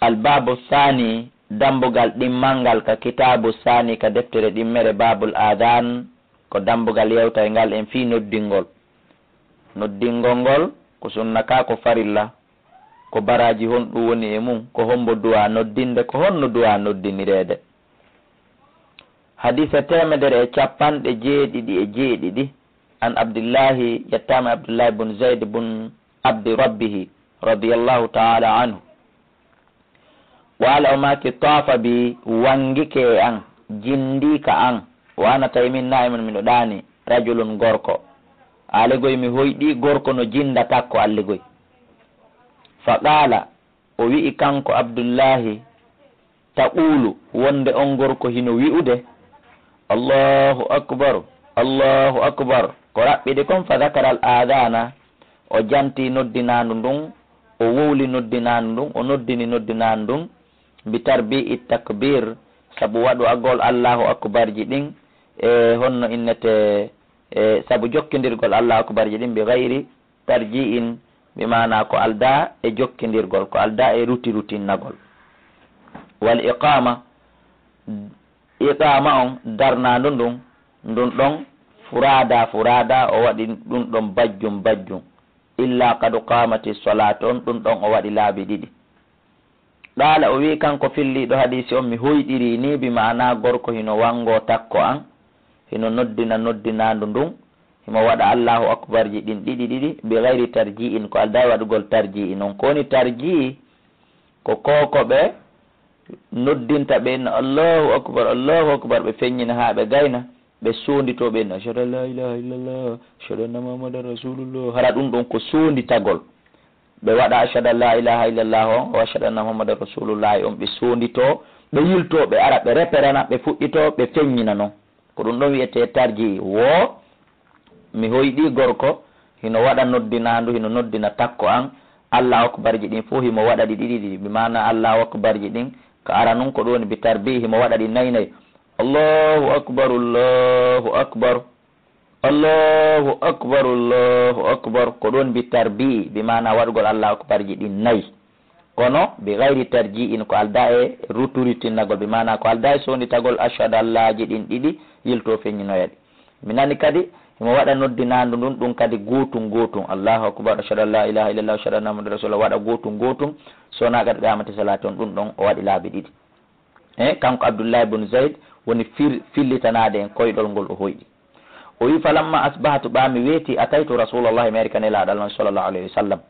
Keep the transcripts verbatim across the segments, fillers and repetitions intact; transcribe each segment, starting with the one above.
Albaabu saani, dambugal ɗimmal ngal ka kitaabu saani ka deftere ɗimmere Baabul Aadaan, ko dambugal yewtayngal en fii noddingol. Noddingol ngol ko sunna kaa ko farilla? Ko baraaji honɗum woni e mum? Ko hombo duwaa noddinde? Ko honno duwaa noddinireede? Hadiise teemedere e cappanɗe jeeɗiɗi e jeeɗiɗi. An Abdillahi, yettaama Abdullahi bun Zayd bun Abdi Rabbihi, radiyallahu ta'ala anhu. Qaala, o maaki, taafa bi, wangike e an, jindi ka an, wa ana tawi min naa'imun, miɗo ɗaani, rajulun, gorko. Aale goy mi hoyɗi gorko no jinda takko alle goy. Fa qaala, o wi'i kanko Abdullahi, taqulu, wonde on gorko hino wi'ude, Allahu akbar, Allahu akbar. Ko raɓɓiɗi kon, fa zakara al aadana, o janti noddinaandu ndun, o wowli noddinaandu ndun, o noddini noddinaandu ndun, bi tarbi'i takbir, sabu waɗu agol Allahu akbarji ɗin, e honno innete, e sabu jokkindirgol Allahu akbarji ɗin, bi gayri tarji'in, bi maana ko aldaa e jokkindirgol, ko aldaa e ruti rutinnagol. Wal iqama, iqama on darnaandu ndun, ndun ɗon furada furada, o waɗi ɗun ɗon bajjum bajjum. Illa qad qamati salatu on, ɗun ɗon o waɗi laabi ɗiɗi. Qaala, o wi'i kanko filliiɗo hadiisi on, mi hoyɗirii nii, bi maana gorko hino wangoo takko an, hino noddina noddinaandu ndun, himo waɗa Allahu akbarji ɗin ɗiɗi ɗiɗi, bi gayri tarji'in, ko aldaa e waɗugol tarji'i non. Ko woni tarji'i? Ko ko ko ɓe noddinta ɓe inna Allahu akbar, Allahu akbar, ɓe feññina haa ɓe gayna, ɓe soonditoo ɓe inna ashhadu an la ilaha illallah, ashhadu anna Muhammadan rasulullah. Hara ɗun ɗon ko soonditagol. Ɓe waɗa ashhadu an la ilaha illallah on, o ashhadu anna Muhammadan rasulullah on, ɓe soonditoo, ɓe yiltoo, ɓe ara, ɓe reperana, ɓe fuɗɗitoo, ɓe feññina non. Ko ɗun ɗon wi'etee tarji'i. Wo mi hoyɗi gorko hino waɗa noddinaandu, hino noddina takko an, Allahu akbarji ɗin fow himo waɗa ɗi ɗiɗi ɗiɗi. Bi maana Allahu akbarji ɗin ka ara nun ko ɗun woni bi tarbi'i, himo waɗa ɗi nay nay. Allahu akbar, Allahu akbar. Allahu akbar, Allahu akbar. Ko ɗun bi tarbi'i, bi maana waɗugol Allahu akbarji ɗin nay. Kono bi gayri tarji'in, ko aldaa e ruturitinnagol, bi maana ko aldaa e soonditagol ashhadu an laaji ɗin ɗiɗi, yiltoo feññinoya ɗi. Mi nani kadi himo waɗa noddinaandu ndun, ɗun kadi gootun gootun. Allahu akbar, ashhadu an la ilaha illallah, ashhadu anna Muhammadan rasulullah, waɗa gootun gootun. So na qad qamati salatu on, ɗun ɗon o waɗi laabi ɗiɗi. E kanko Abdullahi bun Zayd woni fir-, fillitanaade en koyɗol ngol o hoyɗi. O wi'i, falamma asbahtu, ɓaa mi weeti, ataytu rasulallahi, mi ari ka Nelaaɗo Allah on, sallallahu alayhi wa sallam.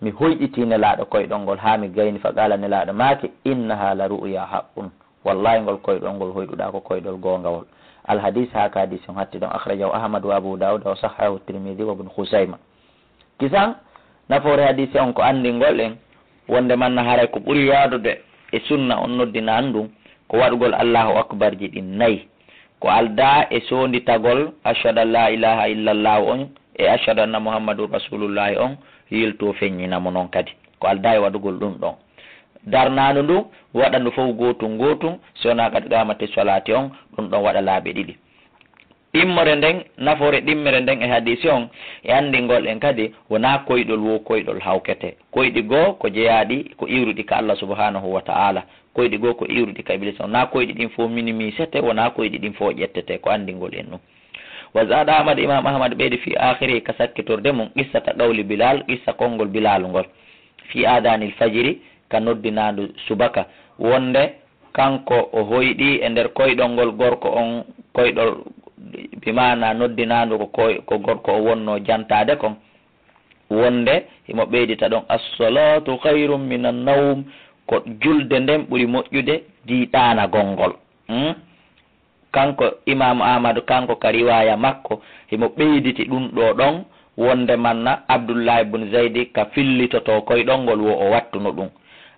Mi hoyɗiti Nelaaɗo koyɗol ngol haa mi gayni, fa qaala, Nelaaɗo maaki, innaha la ru'ya haqqun. Wallahi, ngol koyɗol ngol hoyɗuɗaa ko koyɗol goongawol. Al hadis, haa ka hadis on hatti ɗon, akhrajahu Ahmad wa Abu Dawud wa sahhahu Tirmidhi wa Ibn Khuzayma. Kisan, nafoore hadiise on ko anndingol en wonde manna haray ko ɓuri yaadude e sunna on noddinaandu ndun ko waɗugol Allahu akbarji ɗin nay. Ko aldaa e soonditagol ashhadu an la ilaha illallahu on e ashhadu anna Muhammadun rasulullahi on, yiltoo feññina mo non kadi. Ko aldaa e waɗugol ɗun ɗon. Darnaandu ndun, waɗa ndu fow gootun gootun, si wonaa qad qamati salaati on, ɗun ɗon waɗa laabi ɗiɗi. Ɗimmore nden, nafoore ɗimmere nden e hadiisi on, e anndingol en kadi, wonaa koyɗol woo koyɗol hawkete. Koyɗi goo ko jeyaaɗi, ko iwruɗi ka Allah subhanahu wa ta'ala. Koyɗi goo ko iwruɗi ka Iblis on. Wonaa koyɗi ɗin fow minimisete, wonaa koyɗi ɗin fow ƴettete, ko anndingol en ɗum. Wa zaada Ahmad, Imam Ahmad ɓeydi fi aakhiri, ka sakkitorde mum, qissata qawli Bilal, qissa konngol Bilal ngol. Fi aadaanil fajiri, ka noddinaandu subaka. Wonde kanko o hoyɗi e nder koyɗol ngol gorko on, koyɗol, bi maana noddinaandu ko koy-, ko gorko o wonno jantaade kon. Wonde himo ɓeydita ɗon, "As-salatu khayrun minan nawm", ko julde nden ɓuri moƴƴude fii ɗaanagol ngol. Hmm? Kanko Imaamu Ahmadu, kanko ka riwaaya makko, himo ɓeyditi ɗum ɗoo ɗon, wonde manna Abdullahi bun Zaydi ka fillitotoo koyɗol ngol wo o wattuno ɗum.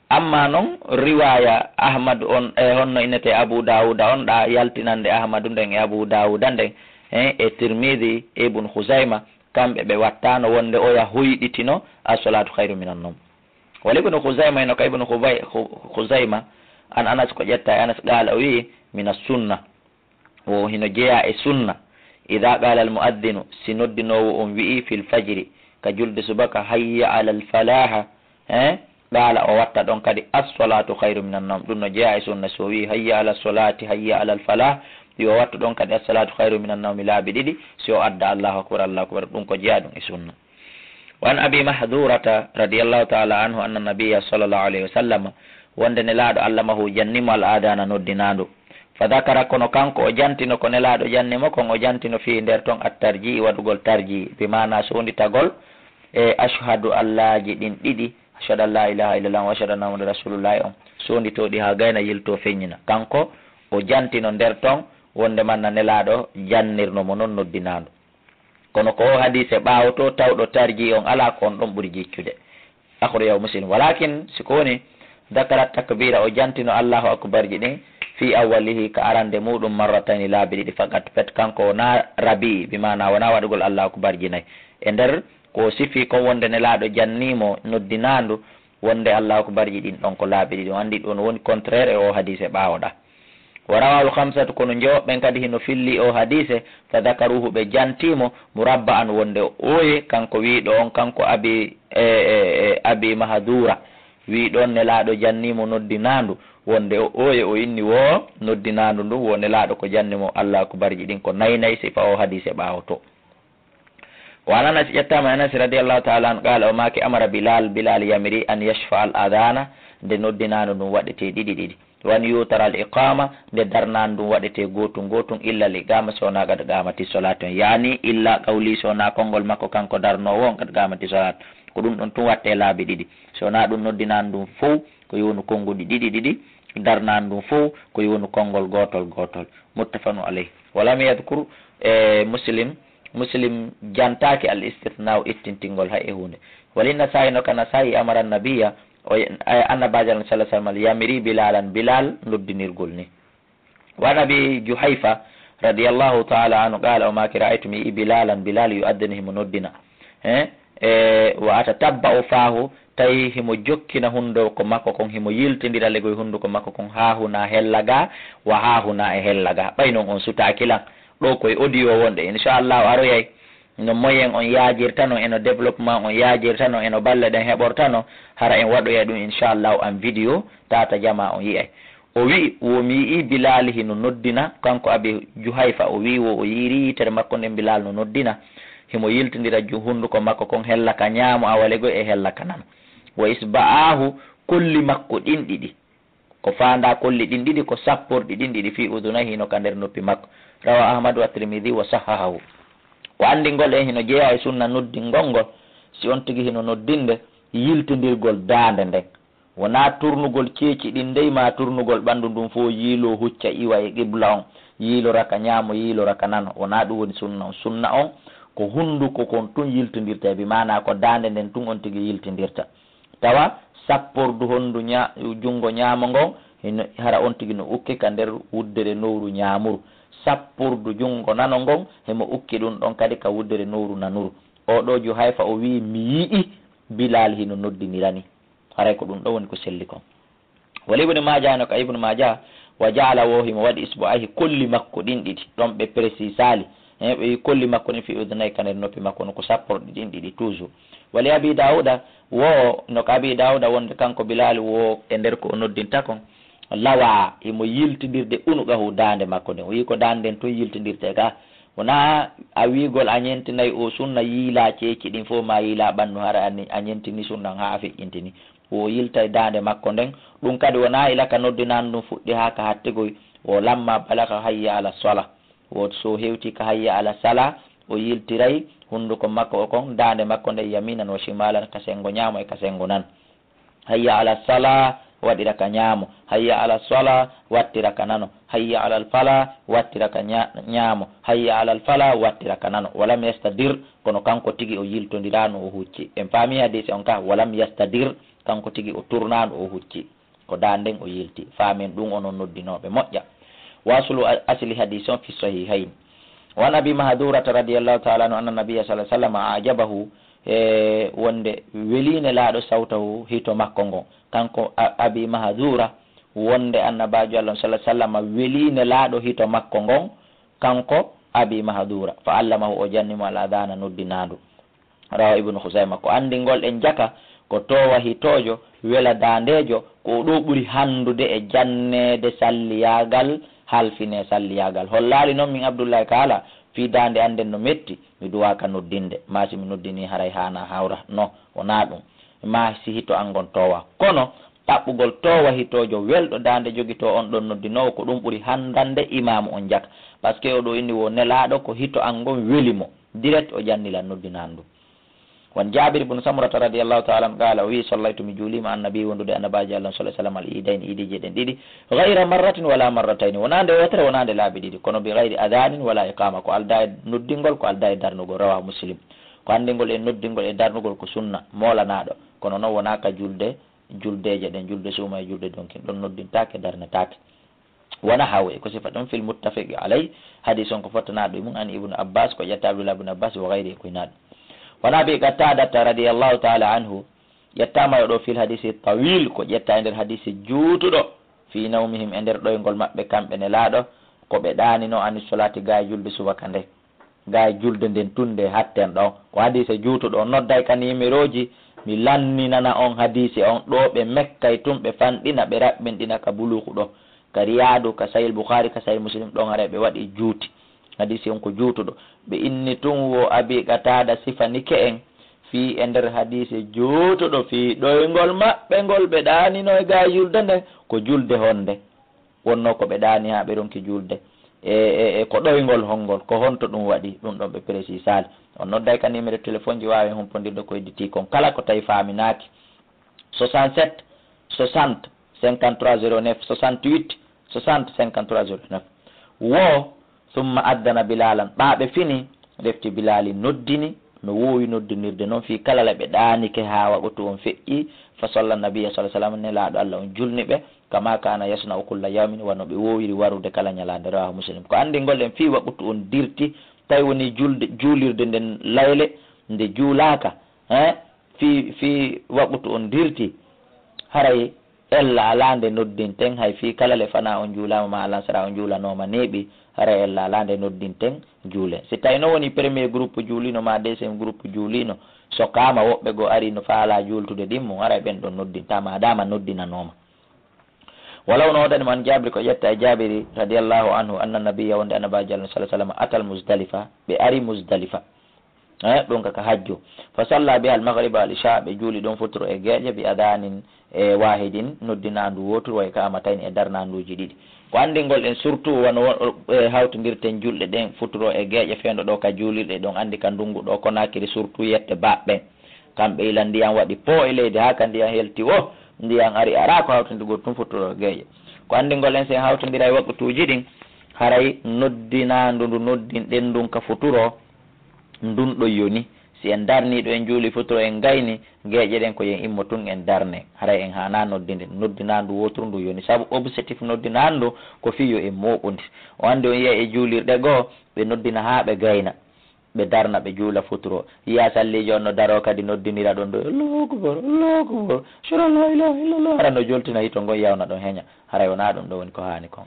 Amma non, riwaaya Ahmadu on, e honno innete Abu Daawuda on, ɗa yaltinande Ahmadu nden e Abu Daawuda nden, e, e Tirmidi e Ibn Khuzayma, kamɓe ɓe wattaano wonde oya hoyɗitino, "As-salatu khayru minan nawm." Wala Ibn Khuzayma, ino ka Ibn Khubay-, Khu-, Khuzayma, an Anas, ko ƴetta e Anas, qaala, o wi'i, "Minas sunna." Wo hino jeyaa e sunna. "Idha qala al-mu'adhdhinu", si noddinoowo on wi'i, "fil fajri", ka julde subaka, "Hayya alal falaha", eh? Qaala, o watta ɗon kadi, "As-salaatu khayru minan nawm." Ɗum no jeyaa e sunna, so o wi'i, "Hayya ala salaati, hayya ala al falah," yo o wattu ɗon kadi, "As-salaatu khayru minan nawmi," laabi ɗiɗi, si o adda Allahu akbar, Allahu akbar, ɗum ko jeyaa ɗum e sunna. Wa an Abi Mahdurata radiyallahu ta'ala anhu anna nabiyya sallallahu alayhi wa sallam, wonde Nelaaɗo Allah mahu jannimo al adana noddinaandu. Fa dakara, kono kanko o jantino ko Nelaaɗo jannimo kon, o jantino fii nder ton at tarji, waɗugol tarji, bi maana sownditagol e ashhadu allaaji ɗin ɗiɗi, ashhadu an la ilaha illallah wa ashhadu anna Muhammadan rasulullah on, sownditoo ɗi haa gayna yiltoo feññina. Kanko o jantino nder ton wonde manna Nelaaɗo jannirno mo non noddinaandu. Kono ko o hadiise ɓaawoto tawɗo tarji on alaa, ko on ɗon ɓuri jiccude. Akhrajahu Muslim. Walakin, si ko woni, dakara takbira, o jantino Allahu akbarji ɗin, fi awwalihi, ka arande muɗum, marratayni, laabi ɗiɗi, faqat, pet, kanko wona rabi, bi maana wona waɗugol Allahu akbarji nayi. E nder ko o sifi kon wonde Nelaaɗo jannimo noddinaandu, wonde Allahu akbarji ɗin ɗon ko laabi ɗiɗi. On anndi ɗum woni contraire e o hadiise ɓaawoɗa. Wa rawahul khamsatu, kono njowoɓen kadi hino filli o hadiise, fa dakaruhu, ɓe janti mo, murabba'an, wonde o oye, kanko wiiɗo on, kanko Abi, e, e, e, Abi Mahadura, wiiɗo on Nelaaɗo jannimo noddinaandu, wonde o oye, o inni wo noddinaandu ndun, wo Nelaaɗo ko janni mo Allahu akbarji ɗin ko nayi nayi, sifa o hadiise ɓaawoto. Wa an Anas, ƴettaama e Anas radiyallahu ta'ala anhu, qaala, o maaki, amara Bilal, Bilal yamiri, an yashfa al adana, nde noddinaandu ndun waɗetee ɗiɗi ɗiɗi. Wa an yutara al iqama, nde darnaandu ndun waɗetee gootun gootun, illa al iqama, so wonaa qad qamati salatu, yaani illa qawli, so wonaa konngol makko kanko darnoowo on, qad qamati salatu. Ko ɗum ɗon tun wattee laabi ɗiɗi. So wonaa ɗum noddinaandu ndun fow ko yownu konnguɗi ɗiɗi ɗiɗi, darnaandu ndun fow ko yownu konngol gootol gootol. Muttafaqun alayh. Wa lam yadhkur, e, Muslim, Muslim jantaaki al istithna'u, ittintingol hay e huunde. Wali Nasaa'i, no ka Nasaa'i, amara nabiyya, o, e, Annabaajo Allah sallallahu alayhi wa sallam, yamiri Bilalan, Bilal noddinirgol ni. Wa an Abi Juhayfa radiyallahu ta'ala anhu qaala, o maaki, ra'aytu, mi yi'i Bilalan, Bilal, yu'adhdhinu, himo noddina. He? E, wa atatabba'u fahu, tawi himo jokkina hunduko makko kon, himo yiltindira legoy hunduko makko kon, haa huna hella ga, wa haa huna e hella ga. Ɓay non on sutaaki lan. Ɗo koye audio wonɗe. Inchallahu aroyay no moyen on yaajirta non, e no développement on yaajirta non, e no balle ɗen heɓorta non, hara en waɗoya ɗum inchallahu en vidéo, tata jama on yi'ay. O wi'i, wo mi yi'i Bilaali hino noddina, kanko Abi Juhayfa, o wi'i wo o yi'iri yitere makko nden Bilaal no noddina, himo yiltindira ju-, hunduko makko kon hella ka ñaamo awalegoy e hella ka nano. Wa isba'aahu, kolli makko ɗin ɗiɗi. Ko faandaa kolli ɗin ɗiɗi, ko sapporɗi ɗin ɗiɗi fii udunayhi, hino ka nder noppi makko. Rawa Ahmadu wa Tirmidhi wa sahhahahu. Ko anndingol en hino jeyaa e sunna noddingol ngol, si on tigi hino noddinde, yiltindirgol daande nden. Wonaa turnugol ceeci ɗin dey, maa turnugol ɓanndu ndun fow, yiiloo hucca iwa e qibla on, yiilora ka ñaamo, yiilora ka nano. Wonaa ɗum woni sunna on. Sunna on ko hunduko kon tun yiltindirta, bi maanaa ko daande nden tun on tigi yiltindirta. Tawa sappordu honndu ña-, junngo ñaamo ngon, hino, hara on tigi no ukke ka nder wuddere nowru ñaamuru. Sappordu junngo nano ngon, himo ukke ɗum ɗon kadi ka wuddere nowru nanuru. Oo ɗoo Juhayfa o wi'i, mi yi'i Bilaal hino noddinira ni. Haray ko ɗum ɗon woni ko selli kon. Wali Ibnu Maaja, no ka Ibnu Maaja, wa ja'ala, wo himo waɗi isbu'ayhi, kolli makko ɗin ɗiɗi, ɗon ɓe presisaali. He, ɓe wi kolli makko ɗin fi udunayhi, ka nder noppi makko, no ko sapporɗi ɗin ɗiɗi toujours. Wali Abi Daawuda, wo no ka Abi Daawuda wonde kanko Bilaali wo e nder ko o noddinta kon, lawa, himo yiltindirde unuqahu, daande makko nden. O wi ko daande nden tun yiltindirte ga. Wonaa a wi'ugol a ñentinay o sunna yiilaa ceeci ɗin fow maa yiilaa ɓanndu, hara a ni-, a ñentini sunna on haa a feƴƴintini. Wo o yiltay daande makko nden. Ɗum kadi wonaa ila ka noddinaandu ndun fuɗɗi haa ka hattigoy. Wo lamma balaga hayya ala sala. Wo so hewti ka hayya ala sala, o yiltiray hunduko makko o kon, daande makko nden yaminan wa shimalan, ka sengo ñaamo e ka sengo nano. Hayya ala sala, waɗira ka ñaamo. Hayya ala sala, wattira ka nano. Hayya ala fala, wattira ka ña-, ñaamo. Hayya ala fala, wattira ka nano. Walam yastadir, kono kanko tigi o yiltondiraano, o hucci. En faami hadiisi on ka, walam yastadir, kanko tigi o turnaano, o hucci. Ko daande nden o yilti. Faamen ɗum, onon noddinooɓe moƴƴa. Waslu a-, asli hadiisi on fi sahihayn. Wa an Abi Mahdurata radiyallahu ta'ala anhu anna nabiyya sallallahu alaihi wasallam ajabahu, e wonde welii Nelaaɗo sawtahu hito makko ngon. Kanko A-, Abi Mahdura, wonde Annabaajo Allah on sallallahu alaihi wasallam welii Nelaaɗo hito makko ngon, kanko Abi Mahdura. Fa allamahu, o janni mo al adana noddinaandu. Rawa Ibnu Khuzaima. Ko anndingol en jaka, O toowa hitoojo, wela daandeejo, ko o ɗo ɓuri hanndude e janneede salliyaagal, halfine salliyaagal. Hollaali noon min Abdullahi kaala, fii daande an nden no metti, mi duwaaka noddinde, maa si mi noddinii haray haanaa hawra. No, wonaa ɗum. Maa si hito an ngon toowa. Kono, ɗaɓɓugol toowa hitoojo welɗo daande jogitoo on ɗon noddinoowo, ko ɗum ɓuri hanndande imaamu on jaka. Parce que o ɗo inni wo nelaaɗo ko hito an ngon weli mo. Direct o ƴannila noddinaandu. Won Jaabir ibn Samurata radiyallahu ta'ala anhu qaala, o wi'i, sallaytu, mi juuliima annabi, wondude annabaajo Allah sallallahu alaihi wasallam, al iidayni, iidiije ɗen ɗiɗi, ghayra marratin wala marratayni, wonaande wootere, wonaande laabi ɗiɗi, kono bi ghayri adhanin wala iqama, ko aldaa e noddingol, ko aldaa e darnugol, rawahu Muslim. Ko anndingol e noddingol e darnugol ko sunna, moolanaaɗo, kono noon wonaa ka julde, juldeeje ɗen, julde suuma e julde donkin, ɗon noddintaake, darnetaake. Wona haw e ko sifa ɗum fil muttafaqi alay, hadis on ko fottanaaɗo e mum an Ibnu Abbas, ko ƴetta Abdullah ibn Abbas, wa ghayri, e ko hinaaɗo. Wona Abi Qatadata radiyallahu ta'ala anhu, ƴettaama yo ɗo fil hadisi tawil, ko ƴetta e nder hadisi juutuɗo, fi nawmihim, e nder ɗoyngol maɓɓe kamɓe nelaaɗo, ko ɓe ɗaanino ani solati gaa e julde subaka nde. Gaa e julde nden tun nde hatten ɗon. Ko hadiise juutuɗo, on nodday ka nimerooji, mi lanninana on hadiise on ɗo ɓe mekkay tun, ɓe fanɗina, ɓe raɓɓinɗina ka buluuku ɗo. Ka Riyaadu, ka Sahih Bukhari, ka Sahih Muslim, ɗon haray ɓe waɗi juuti. Hadiisi on ko juutuɗo. Ɓe inni tun wo Abi Qataada sifanike en fii e nder hadiise juutuɗo fii ɗoyngol maɓɓe ngol ɓe ɗaanino e gaa e julde nden, ko julde honde wonno ko ɓe ɗaani haa ɓe ronki julde. E, e, e ko ɗoyngol hongol, ko honto ɗum waɗi, ɗum ɗon ɓe presisaali. On nodday ka numéro téléphone ji waawen humpondirde ko hedditii kon. Kala ko tawi faaminaaki, soixante-sept soixante cinquante-trois zéro neuf, soixante-huit soixante cinquante-trois zéro neuf. Wo, summa addana Bilalan, ɓaa ɓe fini, refti Bilali noddini, no woowi noddinirde noon fii kala la ɓe ɗaanike haa waqtu on feƴƴi, fa salla Nabiya sallallahu alaihi wasallam, Nelaaɗo Allah on julni ɓe, kama kana yasna'u kulla yawmin, wano ɓe woowiri warude kala ñalaande, rawahu Muslim. Ko anndingol en fii waqtu on dirti, tawi woni julde, juulirde nden layle, nde juulaaka, eh, fii, fii waqtu on dirti, haray ella alaa nde noddinten, hay fii kala le fana on juulaama ma alansara on juulanooma neeɓi, haray ella alaa nde noddinten juulen. Si tawi no woni premier groupe juulino ma deuxième groupe juulino, sokaama woɓɓe goo ari no faalaa juultude ɗimmo, haray ɓen ɗon noddintaa, maadaama noddinanooma. Walaw no woodani mo an Jaabiri, ko ƴetta e Jaabiri radiyallahu anhu, anna nabiyya, wonde Annabaajo Allah sallallahu alaihi wasallam, atal Muzdalifa, ɓe ari Muzdalifa. Eh, ɗum ka, ka hajju. Fa salla biha al-maghriba wal isha, ɓe juuli ɗum futuro e geeƴe, bi adhanin, e wahidin, noddinaandu wooturu, wa iqamatayni, e darnaanduuji ɗiɗi. Ko anndingol en surtout wano wo-, e hawtindirten julɗe ɗen futuro e geeƴe, fewndo ɗo ka juulirɗe, ɗon anndi ka ndungu ɗo Konakiri surtout yette baɓɓe. Kamɓe ila ndiyan waɗi poo e leydi, haa ka ndiyan helti wo, ndiyan ari, araa ko hawtindirgol tun futuro e geeƴe. Ko anndingol en si en hawtindira e waqtuuji ɗin, haray noddinaandu ndu noddinɗen ndun ka futuro, ndun ɗon yoni. Si en darnii ɗo en juuli futuro en gayni, geeƴe ɗen ko yo en immo tun en darne. Haray en haanaa noddinde, noddinaandu wooturu ndu yoni. Sabu objectif noddinaandu ko fii yo en mooɓondir. O anndi on yi'ay e juulirɗe goo, ɓe noddina haa ɓe gayna. Ɓe darna, ɓe juula futuro. Yi'aa salliijo on no daroo kadi noddinira ɗon ɗo, Allahu akbar, Allahu akbar, ashhadu an la ilaha illallah. Hara no joltina hito ngon yawna ɗon heña. Haray wonaa ɗum ɗo woni ko haani kon.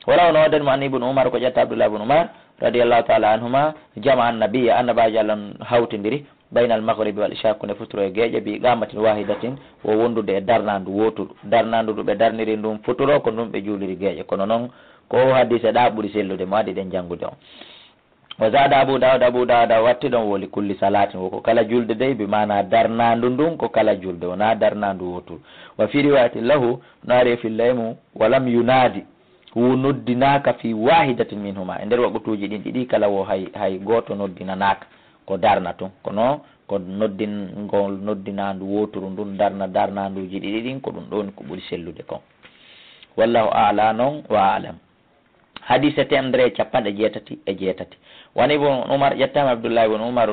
Wala wono waɗani mo an Ibnu Umar, ko ƴetta Abdullah ibn Umar, radiyallahu ta'ala anhuma, jama an nabiyya, Annabaajo Allah on hawtindiri, bayna al maghribi wal isha, hakkunde futuro e geeƴe, bi iqamatin wahidatin, wo wondude e darnaandu wooturu. Darnaandu ndu ɓe darniri ndun futuro, ko ndun ɓe juuliri geeƴe. Kono non, ko hadiise ɗa ɓuri sellude, mo adi ɗen janngude on. Wa zada Abu Dawud, Abu Dawud watti ɗon, wo li kulli salatin, wo ko kala julde dey, bi maana darnaandu ndun ko kala julde, wonaa darnaandu wooturu. Wa fi riwayatin lahu, no ari e fillay mum, wa lam yunadi, wo noddinaaka fi wahidatin minhuma, e nder waqtuuji ɗin ɗiɗi kala wo hay, hay gooto noddinanaaka, ko darna tun. Kono ko noddingol noddinaandu wooturu ndun darna darnaanduuji ɗiɗi ɗin, ko ɗum ɗon ko ɓuri sellude kon. Wallahu a'la non wa a'lam. Hadiise teemedere e capanɗe jeetati e jeetati. Wani Ibn Umar, ƴettaama Abdullah ibn Umar,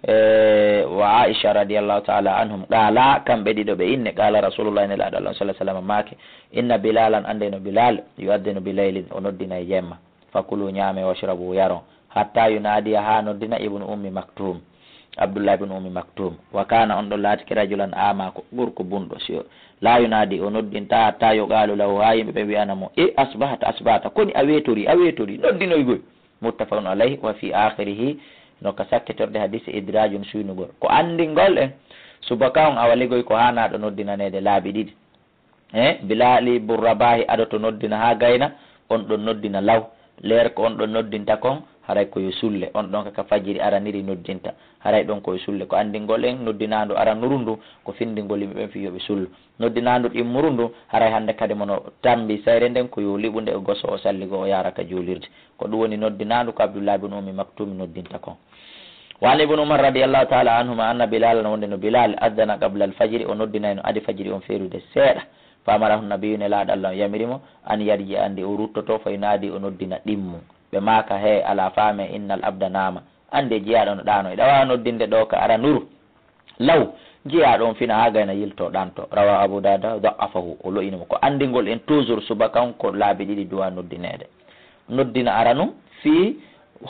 eh, wa Aisha radiyallahu ta'ala anhum, qaala, kamɓe ɗiɗo ɓe inni, qaala Rasulullah, Nelaaɗo Allah sallallahu alaihi wasallam maaki, inna Bilalan, anndee no Bilal, yu'adhdhinu bi laylin, o noddina e jemma, fakulu, ñaame, washrabu, yaron, hatta yunaadiya, haa noddina Ibnu Ummi Maktum. Abdullah ibn Ummi Maktum. Wa kana, on ɗon laatike, rajulan ama, ko gorko bunɗo. Si o la yunadi, o noddinta, hatta yuqalu lahu, haa yimɓe ɓe wi'ana mo, e asbahta, asbahta, koni a weetori, a weetori, noddinoygol. Muttafaqun alayhi, wa fi akhirihi, no ka sakkitorde hadisi, idrajun, suynugol. Ko anndingol en, Subaka on awa ligoy ko haanaaɗo noddinaneede laabi ɗiɗi. He, Bilaali Burrabahi adoto noddina haa gayna, on ɗon noddina law. Leer ko on ɗon noddinta kon, haray ko yo sulle. On ɗon kaka fajiri araniri noddinta, haray ɗon ko yo sulle. Ko anndingol en noddinaandu aranuru ndu, ko findingol yimɓe ɓen fii yo ɓe sullu. Noddinaandu ɗimmuru ndu, haray hannde kadi mo no tambi sayre nden ko yo liɓu nde o goso o salligo o yaara ka juulirde. Ko ɗum woni noddinaandu ko Abdullahi bun Ummi Maktumi noddinta kon. Wa an Ibn Umar radiyallahu ta'ala anhuma anna Bilalan, wonde no Bilal addana qabla al-fajri, o noddinayno adi fajiri on feerude seeɗa. Fa amarahu nabiyyu, Nelaaɗo Allah on yamiri mo, an yarji, anndi o ruttoto, fa yunaadi, o noddina ɗimmu. Ɓe maaka, he, alaa faame, innal abda naama. Anndi e jiyaaɗo no ɗaano, eɗa waawa noddinde ɗo ka aranuru. Law, jiyaaɗo on fina haa gayna yilto ɗanto. Rawa Abu Dawuda, da'afahu, o lo'ini mo. Ko anndingol en toujours subaka on ko laabi ɗiɗi duwa noddineede. Noddina aranu fii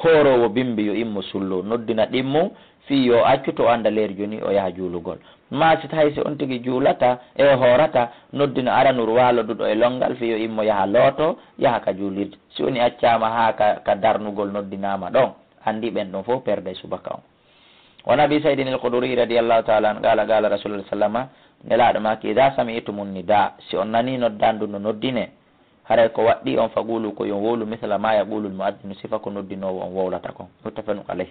hooroowo bimbi yo immo sullo. Noddina ɗimmu fii yo accu to o annda leer joni o yaha juulugol. Maa si hay si on tigi juulata e hoorata, noddina aranuru waalo duɗo e longal fii yo immo yaha looto, yaha ka juulirde. Si woni accaama haa ka, ka darnugol noddinaama ɗon, anndi ɓen ɗon fof perde subaka on. Wa an Abi Saidin al-Khudri radiyallahu ta'ala anhu qala, qala Rasulullah sallama, Nelaaɗo maaki, "Idha sami'tumun nida, si on nani noddaandu no noddine, haray ko waɗɗi on, faqulu, ko yo on wowlu, mithla ma yaqulu al-mu'adhdhinu, sifa ko noddinoowo on wowlata kon." Muttafaqun alayh.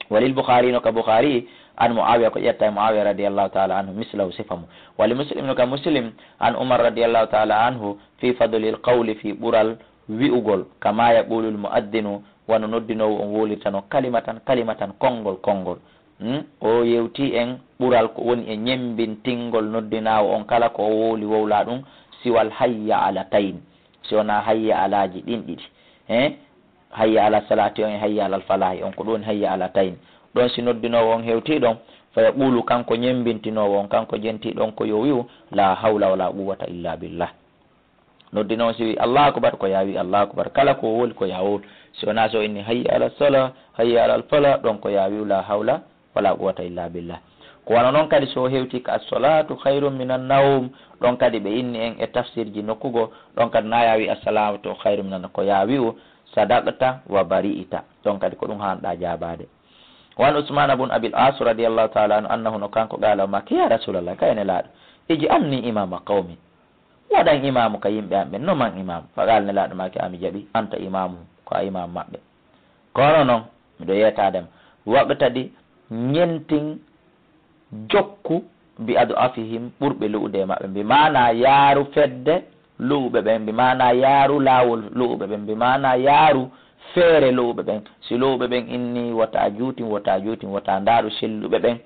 Wa lil Bukhari, no ka Bukhari, an Muawiya, ko ƴetta e Muawiya radiyallahu ta'ala anhu, mislahu, sifa mo. Wa li Muslim, no ka Muslim, an Umar radiyallahu ta'ala anhu, fi fadlil qawli, fi ɓural wi'ugol, kama yaqulu al-mu'adhdhinu, wano noddinoowo on wowlirta no, kalimatan, kalimatan, konngol, konngol. Hmm? O yewti en ɓural ko woni e ñemmbintingol noddinaawo on kala ko o wowli wowla ɗum, siwal hayya ala tayn. Si wonaa hayya alaaji ɗin ɗiɗi. He? Hayya ala salaati on e hayya alal falaahi on, ko ɗum woni hayya ala tayn. Ɗon si noddinoowo on hewti ɗon, fa yaqulu, kanko ñemmbintinoowo on, kanko jenti ɗon ko yo wi'u, la hawla wala quwwata illa billah. Noddinoowo si wi'i, "Allahu akbar," ko ya wi'u, "Allahu akbar." Kala ko wowli ko ya wowlu. Si wonaa so inni, "Hayya ala sala, hayya ala fala," ɗon ko ya wi'u, "La hawla wala quwwata illa billah." Ko wano non kadi so hewti ka as-salatu khayrun minan nawm, ɗon kadi ɓe inni en e tafsirji nokkugo, ɗon kadi na ya wi'u, "As-salatu khayrun minan," ko ya wi'u, "Sadaqta wa bari'ta." Ɗon kadi ko ɗum hanɗa jaabaade. Wa an Usman bun Abil As radiyallahu ta'ala anhu, annahu, no kanko qala, o maaki, "Ya Rasulallah, kay Nelaaɗo, ij'alni imama qawmi." Waɗan imaamu ka yimɓe am ɓen, noman imaamu. Fa qaala, Nelaaɗo maaki, "Ami jaɓi, anta imaamu, ko a imaamu maɓɓe." Kono non, miɗo yeetaade ma, waqtadi, ñentin, jokku, bi ad'afihim, ɓurɓe lu'ude e maɓɓe. Bi maana yaaru fedde lu'uɓe ɓen, bi maana yaaru laawol lu'uɓe ɓen, bi maana yaaru feere lu'uɓe ɓen. Si lu'uɓe ɓen inni, wota juutin, wota juutin, wota ndaaru selluɓe ɓen.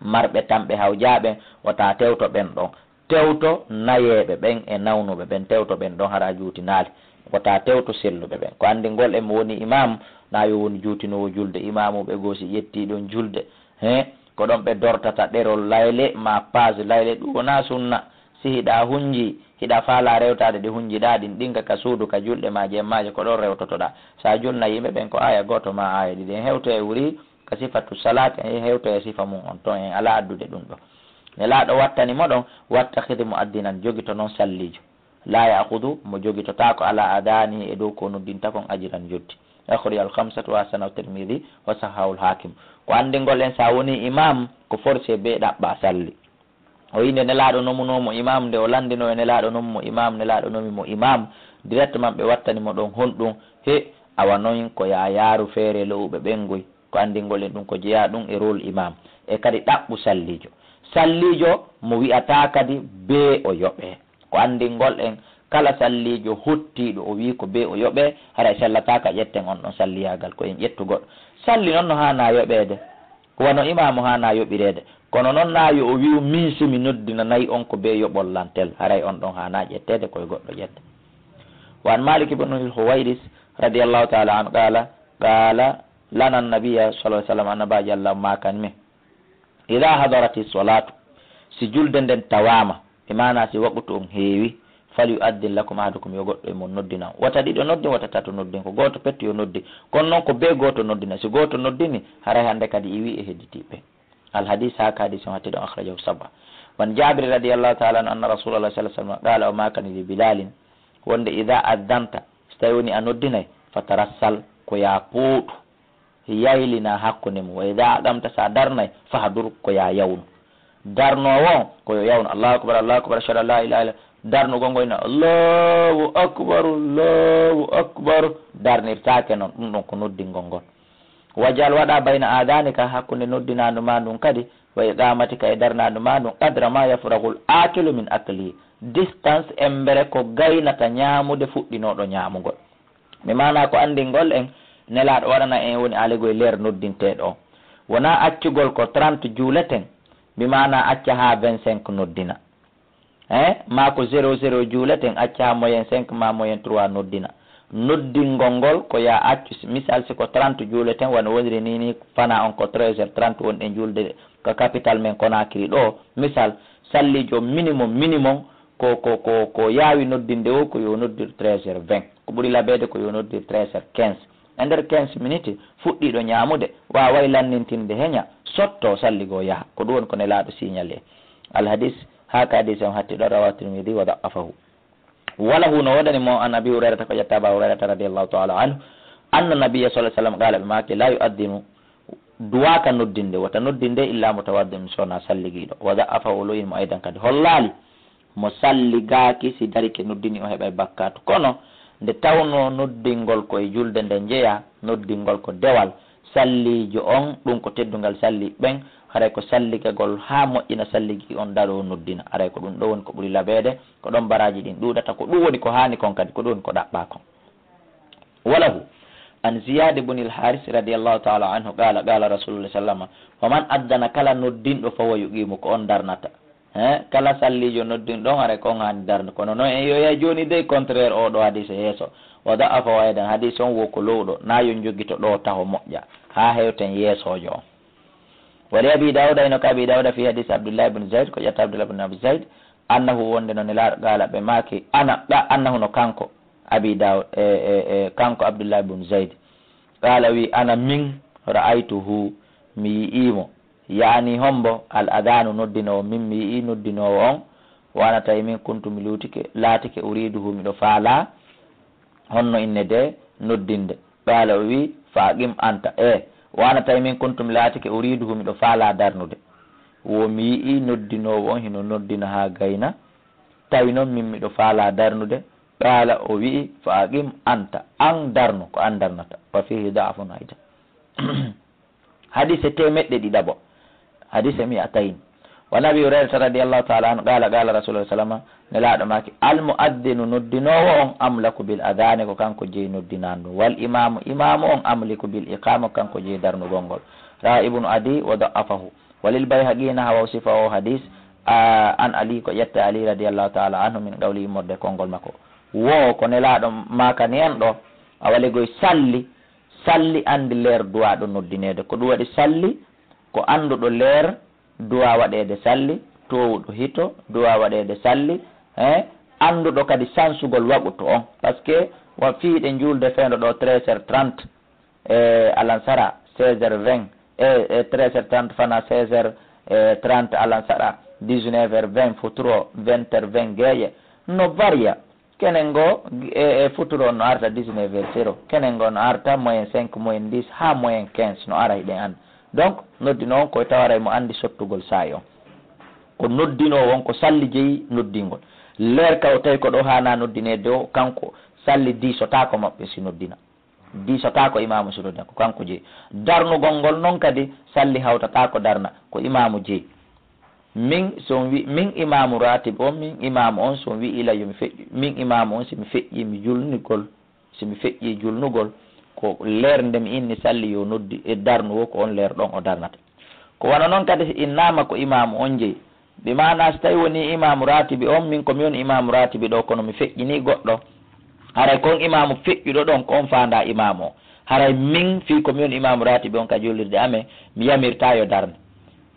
Marɓe tamɓe hawjaaɓe, wota tewto ɓen ɗon. Tewto nayeeɓe ɓen e nawnuɓe ɓen, tewto ɓen ɗon hara juutinaali. Wota tewto selluɓe ɓen. Ko anndingol en mo woni imam, na yo woni juutinoowo julde. Imaamuɓe goo si ƴettii ɗon julde, he, ko ɗon ɓe dortata ɗerol layle ma paas layle. Ɗum wonaa sunna. Si hiɗa hunji, hiɗa faalaa rewtaade ɗi hunjiɗaa ɗin, ɗin ka, ka suudu, ka julɗe ma, jemmaaje, ko ɗon rewtotoɗaa. Sa junna yimɓe ɓen ko aaya gooto ma aaya ɗiɗi. En hewto e wuri ka sifatu salaat, en hewto e sifa mum on ton, en alaa addude ɗum ɗo. Nelaaɗo wattani mo ɗon, "Wattakhidh mu'adhdhinan," jogito non salliijo. "La ya'khudhu," mo jogitotaako, "ala adhanihi," e dow ko noddinta kon, "ajran," njotti. Akhrajahu al-khamsatu wa hasanahu Tirmidhi wa sahhahu al-Hakim. Ko anndingol en, sa woni imam, ko forcé be ɗaɓɓa salli. O yi nde Nelaaɗo nomunoo mo imam, nde o lanndinoo e Nelaaɗo nomu mo imam, Nelaaɗo nomi mo imam, directement ɓe wattani mo ɗon honɗum? He, awa non ko ya yaaru feere lo'uɓe ɓen ngoy. Ko anndingol en ɗum ko jeyaa ɗum e rôle imam. E kadi ɗaɓɓu salliijo. Salliijo mo wi'ataa kadi bee o yoɓee. Ko anndingol en kala salliijo hottiiɗo o wi'i ko bee o yoɓee, haray sellataaka ƴetten on ɗon salliyaagal, ko en ƴettu goɗɗo. Salli non no haanaa yoɓeede. Wano imaamu haanaa yoɓireede. Kono non na yo o wi'u, "Min si mi noddinanay on ko bee yoɓol lantel," haray on ɗon haanaa ƴetteede, ko e goɗɗo ƴette. Wa an Malik ibn al-Huwairis radiyallahu ta'ala anhu qala, qala lana an-nabiyya sallallahu alaihi wasallam, Annabaajo Allah maakan min, "Idha hadarati salatu," si julde nden tawaama, e maana si waqtu on heewi, "falyu'addin lakum ahadukum," yo goɗɗo e mon noddin on. Wata ɗiɗo noddin, wata tato noddin, ko gooto petto yo noddin. Kono non ko bee gooto noddina. Si gooto noddini, haray hannde kadi iwi e hedditiiɓe. Al hadis, haa ka hadis on hatti ɗon, akhrajahu sab'a. Wan Jabir radiyallahu ta'ala anhu anna Rasulullah sallallahu alaihi wasallam qala, o maakani li Bilalin, wonde, "Idha addanta," si tawi woni a noddinay, "fatarassal," ko yaa pooɗu, yaylina hakkunde mum. "Wa idha aqamta," sa darnay, "fahdur," ko yaa yawnu. Darnoowo on, ko yo yawno, "Allahu akbar, Allahu akbar, ashhadu an la ilaha illa," darnugol ngol ina, "Allahu akbar, Allahu akbar," darnirtaake noon. Ɗum ɗon ko noddingol ngol. "Wajal," waɗa, "bayna adaanika," hakkunde noddinaandu maa ndun kadi, "wa iqaamatika," e darnaandu maa ndun, "qadra ma yafragul aakilu min aklihi," distance embere ko gaynata ñaamude fuɗɗinooɗo ñaamugol. Mi maanaa ko anndingol en, Nelaaɗo waɗana en woni alegoy leer noddinteeɗo on. Wonaa accugol ko trente juuleten, mi maanaa acca haa vingt-cinq noddina. Hein? Maa ko zéro zéro juuleten, acca haa moyen cinq maa moyen trois noddina. Noddingol ngol ko yaa accu, si, misal, si ko trente juuleten, wano woniri nii nii, fanaa on ko treize heures trente wonɗen juulde ka capital men Conakry ɗoo. Misal, salliijo minimum, minimum, ko, ko, ko, ko yaawi noddinde o, ko yo noddir treize heures vingt. Ko ɓuri labeede ko yo noddir treize heures quinze. E nder quinze minutes, fuɗɗiiɗo ñaamude, waaway lannintinde heña, sotto salli goo yaha. Ko ɗum woni ko Nelaaɗo signalé. Al hadis, haa ka hadis on hatti ɗo, rawahu Tirmidi wa da'afahu. Wa lahu, no woodani mo, an Abi Hurayrata, ko ƴetta Aba Hurayrata radiyallahu ta'ala anhu, anna nabiyya sallallahu alaihi wasallam qala, ɓe maaki, la yu'addinu, duwaaka noddinde, wota noddinde illa mutawaddi'un, so wonaa salligiiɗo. Wa da'afahu, o lo'ini mo aydan kadi. Hollaali mo salligaaki, si darike noddini, o heɓay bakkaatu. Kono nde tawnoo noddingol ko e julde nde jeyaa, noddingol ko dewal, salliijo on, ɗum ko teddungal salli ɓen, haray ko salligagol haa moƴƴina salligi on, daroo noddina. Haray ko ɗum ɗo woni ko ɓuri labeede, ko ɗon baraaji ɗin ɗuuɗata, ko ɗum woni ko haani kon kadi, ko ɗum woni ko ɗaɓɓaa kon. Wa lahu, an Ziyad ibn al-Haris radiyallahu ta'ala anhu qala, qala Rasulullah sallama, wa man addana, kala noddinɗo, fa huwa yuqimu, ko on darnata. He, kala salliijo noddinɗo on, haray ko on haani darnude. Kono noon en yo yahi jooni dey contraire oo ɗoo hadis e yeeso. Wa da'afahu aydan, hadis on wo ko lowɗo, na yo jogito ɗoo taho moƴƴa, haa hewten yeesoojo on. Wa li Abi Dawuda, ino ka Abi Dawuda fi hadis Abdullah ibn Zayd, ko ƴetta Abdullah ibn Abi Zayd, annahu, wonde no Nelaaɗo, qala, ɓe maaki, ana, ɗa, annahu, no kanko Abi Dawud, e, e, e, kanko Abdullah ibn Zayd, qala, wi, ana min, ra'aytuhu, mi yi'ii mo, yaani hombo, al adanu, noddinoowo, min mi yi'ii noddinoowo on, wa ana tawi min kuntu mi luutike, laatike, uriduhu, miɗo faalaa, honno inne de noddinde. Qaala, o wi'i, fa aqim anta, e, wa ana tawi min kuntu mi laatike, uriduhu, miɗo faalaa darnude. Wo mi yi'ii noddinoowo on hino noddina haa gayna, tawi non min miɗo faalaa darnude. Qaala, o wi'i, fa aqim anta, an darnu, ko an darnata. Wa fihi da'fun aydan. Hadise teemeɗɗe ɗiɗaɓo. Hadise mi'atayn. Wa an Abi Hurayrata radiyallahu ta'ala anhu qala, qala Rasulullah sallama, Nelaaɗo maaki, al mu'addinu, noddinoowo on, amlaku bil adani, ko kanko jeyi noddinaandu. Wal imamu, imamu on, amliku bil iqama, ko kanko jeyi darnugol ngol. Rawa Ibnu Adi wa da'afahu. Wa lil Bayhaqi, nahwa, sifa o hadis, a, an Ali, ko ƴetta Ali radiyallahu ta'ala anhu, min qawli, immorde konngol makko. Wo ko Nelaaɗo maakani en ɗo, a walegoy salli, salli anndi leer duwaaɗo noddineede. Ko ɗum waɗi salli, ko annduɗo leer duwaa waɗeede salli, toowuɗo hito duwaa waɗeede salli, eh, annduɗo kadi sansugol waqutu on. Parce que wa fii ɗe juulde feendo ɗo treize heures trente, e alansara, seize heures vingt, e, e treize heures trente fana seize heures, e, trente alansara, dix-neuf heures vingt futuro, vingt heures vingt geeƴe, no variya. Kenen ngo, e, e futuro no arta dix-neuf heures zéro, kenen ngo no arta moyen cinq, moyen dix, haa moyen quinze no ara, hiɗen anndi. Donc, noddinoowo on ko tawaray mo anndi sottugol saa'i on. Ko noddinoowo on ko salli jeyi noddingol. Leer ka o tawi ko ɗo haana noddineede o, kanko salli diisotaako maɓɓe si noddina. Diisotaako imaamu si noddina, ko kanko jeyi. Darnugol ngol non kadi, salli hawtataako darna, ko imaamu jeyi. Min, so mi wi-, min imaamu raatib on, min imaamu on, so mi wi'i la yo mi feƴƴu, min imaamu on, si mi feƴƴii mi julnugol, si mi feƴƴii julnugol, ko leer nde mi inni salli yo noddi e darnuwo, ko on leer ɗon o darnata. Ko wano non kadi si innaama ko imaamu on jeyi. Bi maana si tawi woni imaamu raatibi on, min ko mi woni imaamu raatibi ɗo, kono mi feƴƴinii goɗɗo. Haray kon imaamu feƴƴuɗo ɗon, ko on faandaa imaamu on. Haray min fii ko mi woni imaamu raatibi on ka juulirde amen, mi yamirtaa yo darne.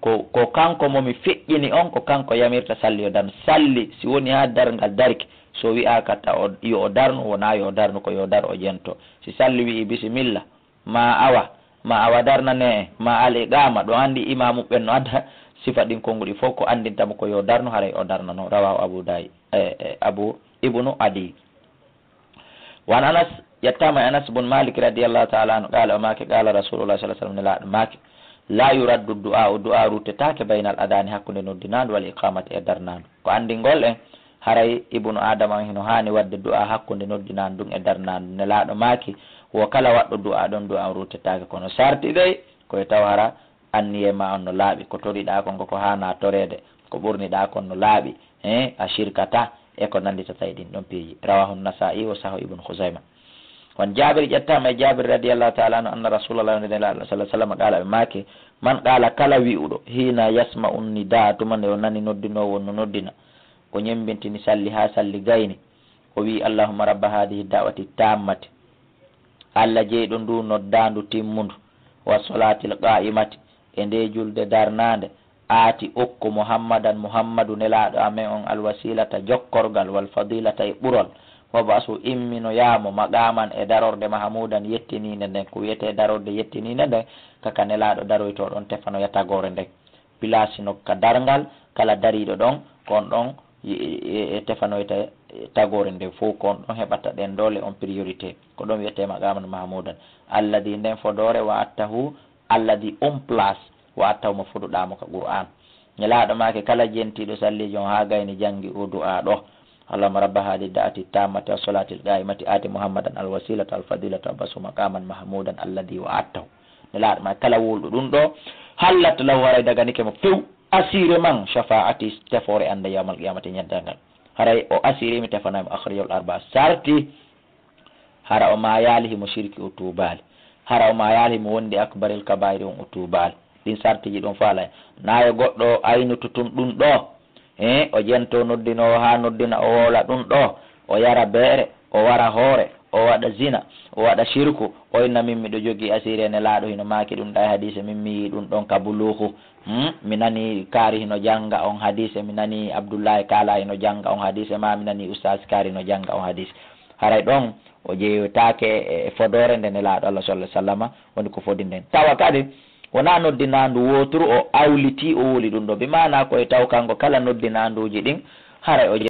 Ko, ko kanko mo mi feƴƴini on, ko kanko yamirta salli yo darnu. Salli, si woni haa darngal darike, so wi'aaka ta o, yo o darnu, wonaa yo o darnu, ko yo o dar o jento. Si salli wi'i bisimilla, ma awa, ma awa darnane, ma al iqama, ɗo anndi imaamu ɓen no adda sifa ɗin konguɗi fof, ko anndinta mo ko yo darnu, haray o darnano. Rawahu Abu Day-, e, e, Abu Ibnu Adi. Wa an Anas, ƴettaama e Anas bun Malik radiyallahu ta'ala anhu, qala, o maaki, qala Rasulullah sallallahu alaihi wasallam, Nelaaɗo maaki, La yuraddu du'a'u, du'a ruttetaake baynal adani, hakkunde noddinaandu, wal iqamati, e darnaandu. Ko anndingol en, haray ibnu Adama on hino haani wadde du'a hakkunde noddinaandu ndun e darnaandu. Nelaaɗo maaki, wo kala waɗɗo du'a ɗon, du'a on ruttetaake. Kono sarti dey, ko e taw hara anniye ma on no laaɓi, ko toriɗaa kon ko ko haanaa toreede, ko ɓurniɗaa kon no laaɓi, eh, a shirkataa, e ko nannditata e ɗin ɗon piiji. Rawahu Nasa'i wa sahahu Ibnu Khuzayma. Wan Jaabir, ƴettaama e Jaabir radiyallahu ta'ala anhu, anna Rasulallah, nde Nelaaɗo sallallahu alaihi wasallam, qaala, ɓe maaki, man qaala, kala wi'uɗo, hiina yasma'u nidaa, tuma nde o nani noddinoowo no noddina, o ñemmbintini salli haa salli gayni, o wi'i, Allahumma rabba haadihi da'wati tammati, Alla jeyɗo ndu noddaandu timmundu, wa solaatil qaa'imati, e nde julde darnaande, aati okku Muhammadan, Muhammadu Nelaaɗo amen on, alwasilata, jokkorgal, wal fadilata, e ɓurol, wab'asu, imminoyaa mo, maqaman, e darorde, mahamudan, yettiniinde nden. Ko wi'etee darorde yettiniinde nden, ka ka Nelaaɗo daroytoo ɗon, tefanoya tagoore nden. Pilaasi no ka darngal, kala dariiɗo ɗon, ko on ɗon e, e, e tefanoyta tagoore nden fow, ko on ɗon heɓata ɗen doole, on priorité. Ko ɗon wi'etee maqaman mahmudan. Alladi, nden fodoore, wa'adtahu, Alladi, on place, wa'adtahu, mo foduɗaa mo ka Qur'an. Nelaaɗo maaki, kala jentiiɗo salliijo on haa gayni janngi o du'aa ɗoo, Allahumma rabba haadihi da'wati tammati wa solaatil qaa'imati aati Muhammadan alwasilata wal fadilata wab'ashu maqaman mahmudan alladi wa'adtahu. Nelaaɗo maaki, kala wowluɗo ɗun ɗoo, hallat lahu, haray daganike mo few, assuré man, shafa'ati, tefoore an nde yawmal qiyamati, ñaddal ngal. Haray o assuré mi, tefanay mo. Akhrajahul arba'a. Sarti, hara o maayaali himo shirki, o tuubaali. Hara o maayaali himo wondi akbaril kabaa'iri, on o tuubaali. Ɗin sartiiji ɗon fow alaa. Naa yo goɗɗo aynutu tun ɗun ɗoo. Eh, o jentoo noddinoowo haa noddina, o wowla ɗun ɗoo, o yara beere, o wara hoore, o waɗa zina, o waɗa shirku, o inna min miɗo jogii assuré, Nelaaɗo hino maaki ɗun ɗaa e hadiise, min mi yi'i ɗun ɗon ka Buluuhu. Hmm? Mi nanii Kaari hino jannga on hadiise, mi nanii Abdullaahi Kaala hino jannga on hadiise, maa mi nanii Ustaas Kaari hino jannga on hadiise. Haray ɗon o jeyotaake e, e fodoore nde Nelaaɗo Allah sallallahu alaihi wasallama woni ko fodi nden. Tawa kadi wonaa noddinaandu wooturu o awlitii, o wowli ɗun ɗoo. Bi maanaa ko e taw kanko kala noddinaanduuji ɗin, haray o